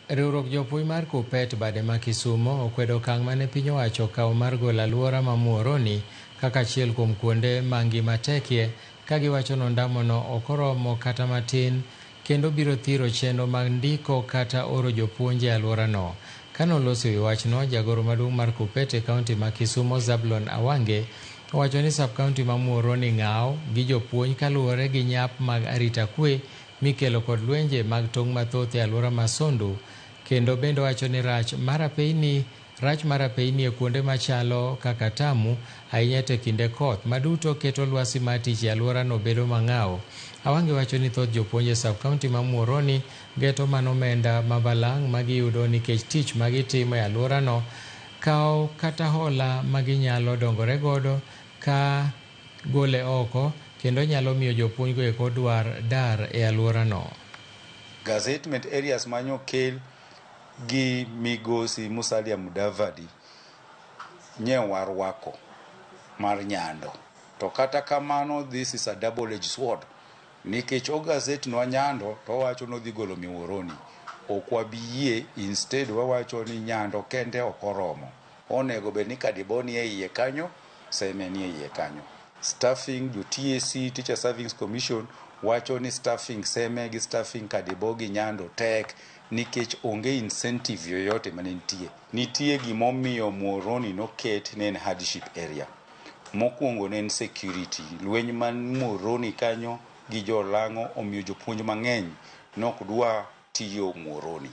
Riwruok jopuonj mar KUPPET bade ma Kisumo okwedo okang' mane piny owacho okawo mar golo aluora ma Muhoroni kaka achiel kuom kuonde ma ngima tekie ka giwacho ni ondamono ok oromo kata matin kendo biro thiro chenro mag ndiko kata oro jopuonj e aluorano. Kane oloso ewi wachno, jagoro maduong' mar KUPPET e kaunti ma Kisumo Zablon Awange owacho ni sub kaunti ma Muhoroni ng'aw gi jopuonj kaluwore gi nyap mag arita kwe mikelo kod lwenje mag tong' mathoth e aluora ma Sondu kendo bende owacho ni rach mar apeyni e kuonde machalo kaka Tamu ahinya to e kinde koth maduto keto lwasi mar tich e aluorano bedo mang'aw. Awange wacho ni thoth jopuonj e sub kaunti ma Muhoroni geto mana omenda ma balang' ma giyudo nikech tich ma gitimo e aluorano kawo kata hola ma ginyalo dongore godo ka gole oko kendo nyalo miyo jopuonjgo eko dwar dar e aluorano. Gazettement areas manyokel gi migosi Musalia Mudavadi nye warwako mar Nyando. To kata kamano this is a double edged sword nikech o gazette nwa Nyando to owacho nodhi golo Muhoroni. Ok wabi yie, instead wawacho ni Nyando kende ok oromo. Onego bed ni Kadibo ni e iye kanyo, Seme ni e iye kanyo. Staffing, jo TSC, Teacher Service Commission wacho ni staffing Seme gi staffing Kadibo gi Nyando tek nikech onge incentive yoyote mane nitie. Nitie gimomiyo Muhoroni noket ne en hardship area. Mokwongo ne en security. Lweny man Muhoroni kanyo gi jolang'o omiyo jopuonj mang'eny nok dwa tiyo Muhoroni.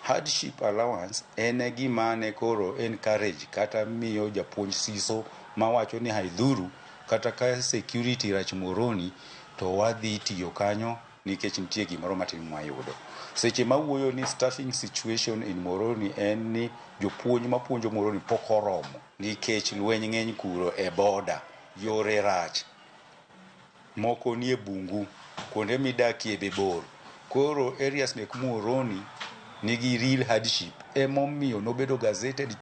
Hardship allowance en e gima ne koro encourage kata miyo japuonj siso mawacho ni haidhuru kata ka security rach Muhoroni to wadhi tiyo kanyo nikech nitie gimoro matin mwayudo. Seche mawuoyo ni staffing situation in Muhoroni en ni jopuonj mapuonjo Muhoroni pok oromo nikech lweny ng'eny kuro e border, yore rach, moko nie bungu, kuonde midakie be bor. Koro areas mek Muhoroni nigi real hardship emomiyo nobedo gazetted.